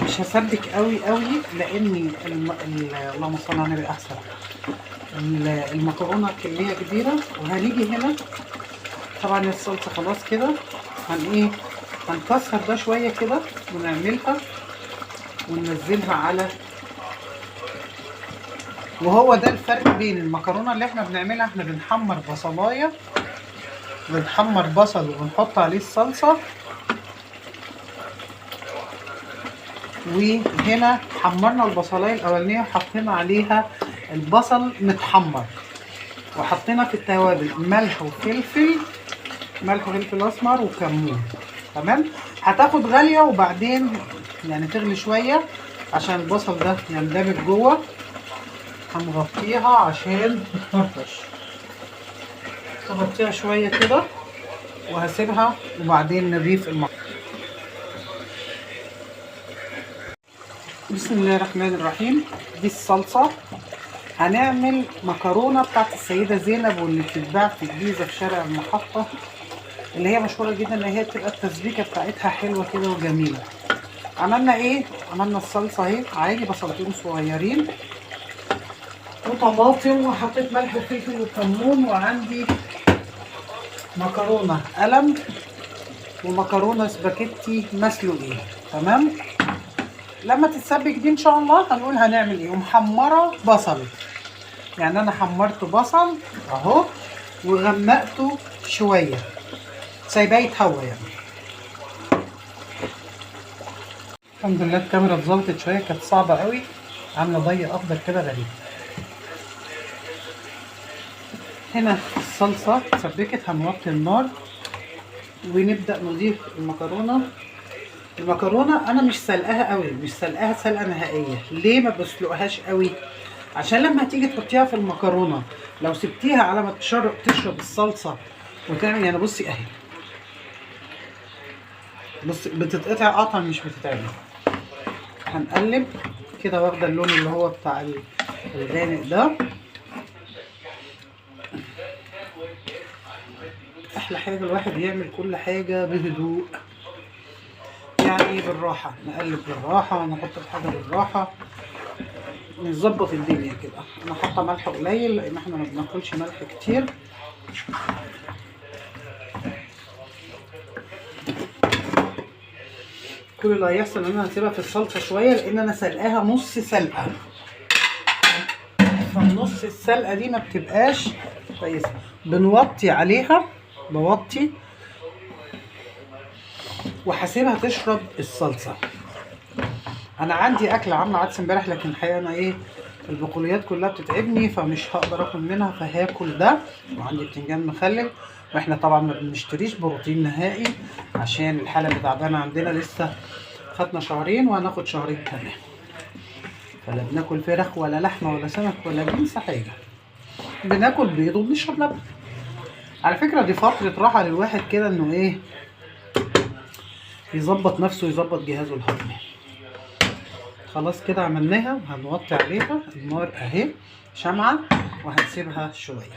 مش هسبك قوي قوي لان اللهم صل على النبي احسن. المكرونه كمية كبيرة. وهنيجي هنا طبعا الصلصه خلاص كده، هن ايه، هنكسر ده شوية كده ونعملها وننزلها على، وهو ده الفرق بين المكرونه اللي احنا بنعملها. احنا بنحمر بصلايه، بنحمر بصل وبنحط عليه الصلصه، وهنا حمرنا البصلايه الاولانية وحطينا عليها البصل متحمر، وحطينا في التوابل ملح وفلفل، ملح وفلفل اسمر وكمون. تمام. هتاخد غالية وبعدين يعني تغلي شوية عشان البصل ده يندمج جوه. هنغطيها عشان تتفرفش، تغطيها شوية كده وهسيبها، وبعدين نضيف المكرونه. بسم الله الرحمن الرحيم. دي الصلصه. هنعمل مكرونه بتاعت السيدة زينب واللي بتتباع في الجيزة في شارع المحطة، اللي هي مشهورة جدا ان هي بتبقى التسبيكه بتاعتها حلوة كده وجميلة. عملنا ايه؟ عملنا الصلصه اهي عادي، بصلتين صغيرين وطماطم، وحطيت ملح وفلفل وكمون، وعندي مكرونه قلم ومكرونه سباكيتي مسلوقين. تمام. لما تتسبك دي ان شاء الله هنقول هنعمل ايه. ومحمره بصل، يعني انا حمرت بصل اهو وغمقته شوية، سايباه يتهوى يعني. الحمد لله الكاميرا اتظبطت شوية، كانت صعبة قوي، عامله ضي اخضر كده غريب. هنا الصلصه اتسبكت، هنوطي النار ونبدا نضيف المكرونه. المكرونه انا مش سلقاها قوي، مش سلقاها سلقه نهائية. ليه ما بسلقهاش قوي؟ عشان لما هتيجي تحطيها في المكرونه لو سبتيها على ما تشرب الصلصه وتعمل، يعني بصي اهي، بصي بتتقطع قطع مش بتتعمل. هنقلب كده، واخده اللون اللي هو بتاع الغامق ده. احلى حاجة الواحد يعمل كل حاجة بهدوء، يعني بالراحة، نقلب بالراحة ونحط الحاجة بالراحة، نظبط الدنيا كده. انا حاطه ملح قليل لان احنا ما بناكلش ملح كتير. كل اللي هيحصل ان انا هسيبها في الصلصه شوية لان انا سلقاها نص سلقه، فالنص السلقه دي ما بتبقاش كويسة. بنوطي عليها، بوطي وهسيبها تشرب الصلصه. انا عندي اكل عامله عدس امبارح، لكن الحقيقة انا ايه، البقوليات كلها بتتعبني فمش هقدر اكل منها، فهاكل ده. وعندي بتنجان مخلل، واحنا طبعا ما بنشتريش بروتين نهائي عشان الحالة اللي تعبانة عندنا، لسه خدنا شهرين وهناخد شهرين كمان، فلا بناكل فراخ ولا لحمه ولا سمك ولا جنس حاجة، بناكل بيض وبنشرب لبن. على فكرة دي فترة راحة للواحد كده، انه ايه، يظبط نفسه ويظبط جهازه الهضمي. خلاص كده عملناها، وهنوطي عليها النار اهي شمعة، وهنسيبها شوية.